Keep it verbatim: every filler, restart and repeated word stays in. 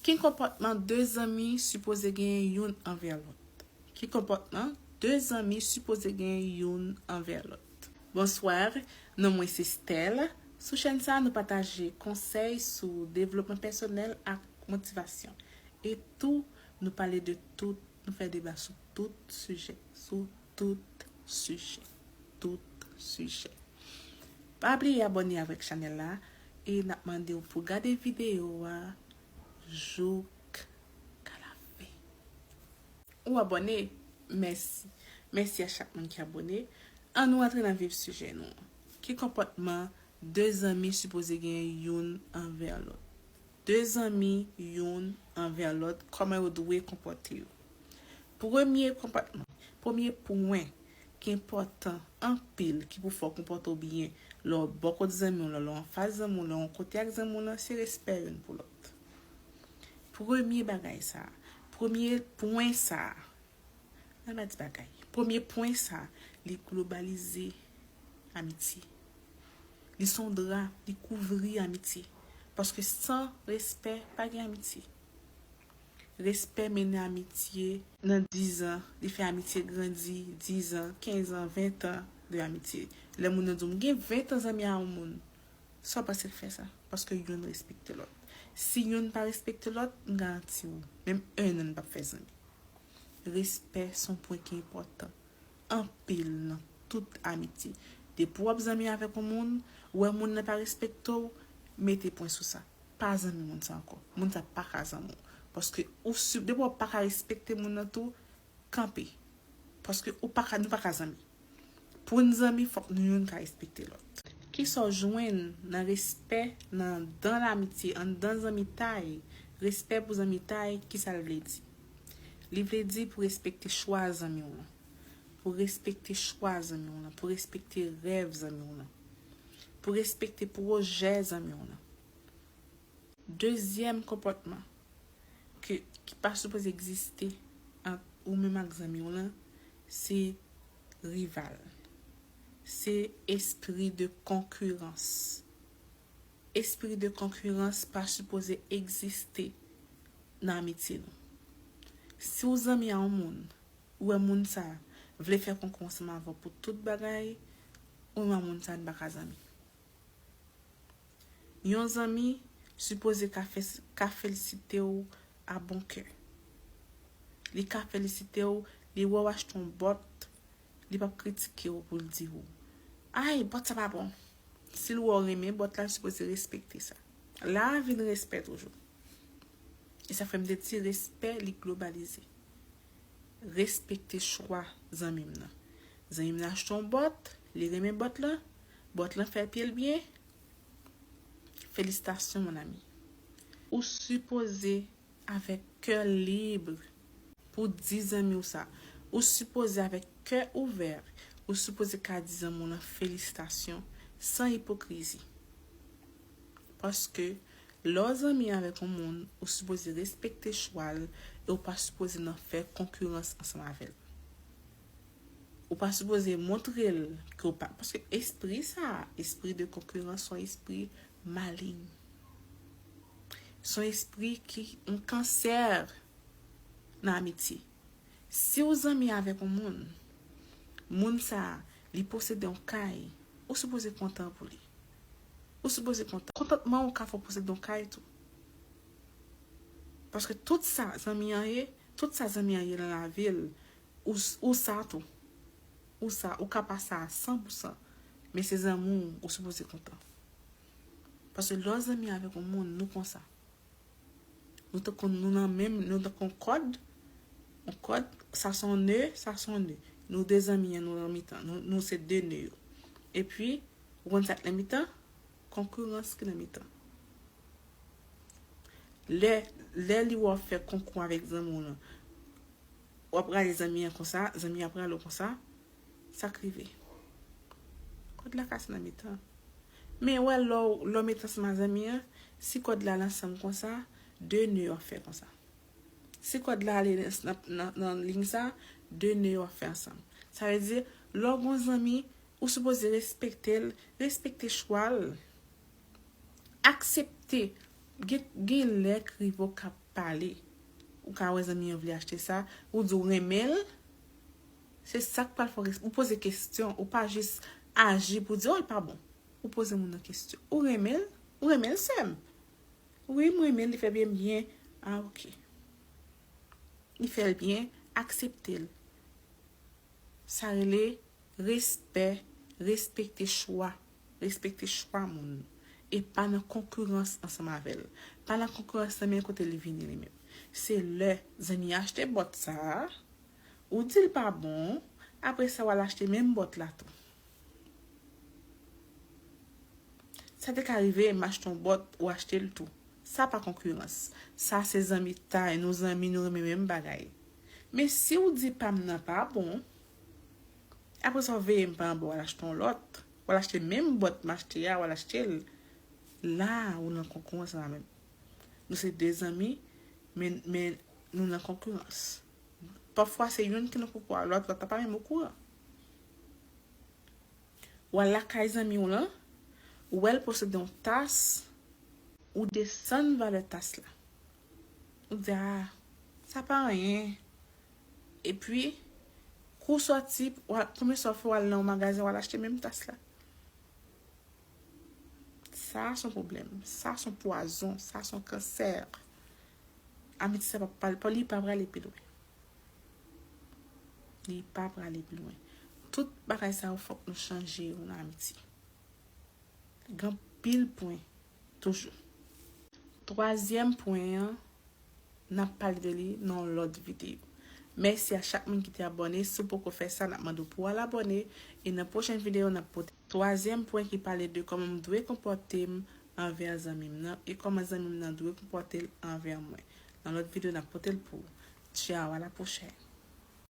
Ki konpòtman de zanmi sipoze genyen youn anvè lòt? Ki konpòtman de zanmi sipoze genyen youn anvè lòt? Bonswa, non mwen se Stèl. Sou chèn sa a, nou pataje konsèy sou devlopman pèsonèl ak motivasyon. E tou, nou pale de tout, nou fè deba sou tout sijè, sou tout sijè, tout sijè. Pa bliye abòne avèk chanèl la e n ap mande w pou gade videyo a jouk a la fen. Ou abòne? Mèsi. Mèsi a chak moun ki abòne. Ann nou antre nan vif sijè nou an. Ki konpòtman de zanmi sipoze genyen youn anvè lòt? De zanmi youn anvè lòt, kòman yo dwe konpòte yo? Premye konpòtman, premye pwen ki enpòtan anpil, ki pou fè w konpòte w byen lè w bò kot zanmi w lan, lè w anfas zanmi w lan, lè w kote ak zanmi w lan, se respè youn pou lòt. Premye bagay sa, premye pwen sa, ann pa di bagay. Premye pwen sa, li globalize amitye. Li se yon dra, li kouvri amitye. Paske san respè, pa gen amitye. Respè mennen amitye nan diz an, li fè amitye grandi, diz an, kenz an, ven an de amitye. Lè moun nan di w, "M gen ven an zanmi a yon moun." Sa w panse k fè sa? Paske youn respekte lòt. Si youn pa respekte lòt, m garanti w, menm en an n p ap fè zanmi. Respè se yon pwen ki enpòtan anpil nan tout amitye. Depi w ap zanmi avèk yon moun, ou wè moun nan pa respekte w, mete pwen sou sa. Pa zanmi moun sa ankò. Moun sa pa ka zanmi w. Paske ou si, depi w pa ka respekte moun nan tou, kanpe. Paske ou pa ka, nou pa ka zanmi. Pou n zanmi, fòk nou youn ka respekte lòt. Kisa w jwenn nan respè nan dan lamitye, anndan zanmitay? Respè pou zanmitay, kisa l vle di? Li vle di pou respekte chwa zanmi w lan. Pou respekte chwa zanmi w lan. Pou respekte rèv zanmi w lan. Pou respekte pwojè zanmi w lan. Dezyèm konpòtman ke, ki pa sipoze egziste ant ou menm ak zanmi w lan, se rival. Se espri de konkirans. Espri de konkirans pa sipoze egziste nan amitye nou. Si w zanmi a yon moun, ou wè moun sa vle fè konkirans ansanm avè w pou tout bagay, ou menm ak moun sa n pa ka zanmi. Yon zanmi sipoze ka fes-, ka felisite w a bon kè. Li ka felisite w, li wè w achte yon bòt, li p ap kritike w pou l di w, "Ay, bòt sa pa bon." Si l wè w renmen bòt la, li sipoze respekte sa. La a vin respè toujou. E sa fè m te di respè, li globalize. Respekte chwa zanmi m nan. Zanmi m nan achte yon bòt, li renmen bòt lan, bòt lan fè pye l byen. Felisitasyon, mon ami. Ou sipoze avèk kè lib pou di zanmi w sa. Ou sipoze avèk kè ouvè. Ou sipoze ka di zanmi w lan felisitasyon san ipokrizi. Paske lè w zanmi avèk yon moun, ou sipoze respekte chwa l e ou pa sipoze nan fè konkirans ansanm avè l. Ou pa sipoze montre l ke w pa, paske espri sa, espri de konkirans, se yon espri malen. Se yon espri ki yon kansè nan amitye. Si w zanmi avèk yon moun, moun sa a, li posede yon kay, ou sipoze kontan pou li. Ou sipoze kontan. Kontantman w ka fè w posede yon kay tou. Paske tout sa zanmi an ye, tout sa zanmi an ye nan lavi l, ou, ou sa tou. Ou sa, ou ka pa sa a san pou san. Men se zanmi w, ou sipoze kontan. Paske lè w zanmi avèk yon moun, nou konsa. Nou tankou nou nan menm, nou tankou yon kòd. Yon kòd, sa se yon ne, sa se yon ne. Nou de zanmi an, nou nan mitan. Nou, nou se de ne yo. Epi, ou konn sa k nan mitan? Konkirans ki nan mitan. Lè, lè li wè w ap fè konkou avèk zanmi w lan, w ap rale zanmi an konsa, zanmi an ap rale w konsa, sa k rive? Kòd la kase nan mitan. Men wè lè w, lè w met ansanm ak zanmi an, si kòd la al ansanm konsa, de ne yo ap fè konsa. Si kòd la ale nan, nan, nan liy sa, de ne yo ap fè ansanm. Sa vle di, lè w gen yon zanmi, ou sipoze respekte l, respekte chwa l. Aksepte Gen, gen lè k rive w ka pale. Ou ka wè zanmi an vle achte sa, ou di w renmen l. Se sa k pral fè w res-, ou poze kesyon, ou pa jis aji pou di, "Oh, li pa bon." Ou poze moun nan kesyon. "Ou renmen l? Ou renmen l, sè m?" "Wi, m renmen l, li fè byen, byen." "Ah, ok." Li fè l byen, aksepte l. Sa rele respè, respekte chwa, respekte chwa moun. E pa nan konkirans ansanm avè l. Pa nan konkirans nan men kote li vini li menm. Se lè zanmi achte bòt sa a, ou di l pa bon, apre sa w al achte menm bòt la tou. Sa te ka rive, m achte yon bòt, ou achte l tou. Sa pa konkirans. Sa se zanmitay, nou zanmi, nou renmen menm bagay. Men si w di pa m nan pa bon, apre sa w veye m pa anba, w al achte yon lòt, w al achte menm bòt m achte a, w al achte l, la ou nan konkirans la menm. Nou se de zanmi, men, men nou nan konkirans. Pafwa se youn ki nan konkirans, lòt, lòt la pa menm okouran. W al lakay zanmi w lan, ou wè l posede yon tas, ou desann valè tas la. Ou di, "Ah, sa pa anyen." Epi, kou sòti, w al, premye sa w fè, w al nan yon magazen, w al achte menm tas la. Sa se yon pwoblèm. Sa se yon pwazon. Sa se yon kansè. Amitye sa pa, pa, li pa prale pi lwen. Li pa prale pi lwen. Tout bagay sa yo fòk nou chanje yo nan amitye. Gen anpil pwen toujou. Twazyèm pwen an, n ap pale de li nan yon lòt videyo. Mèsi a chak moun ki te abòne. Si w poko fè sa, n ap mande w pou w al abòne. E nan pwochèn videyo, n ap pote twazyèm pwen ki pale de kòman m dwe konpòte m anvè zanmi m nan e kòman zanmi m nan dwe konpòte l anvè mwen. Nan lòt videyo, n ap pote l pou ou. Tchaw, a la pwochèn.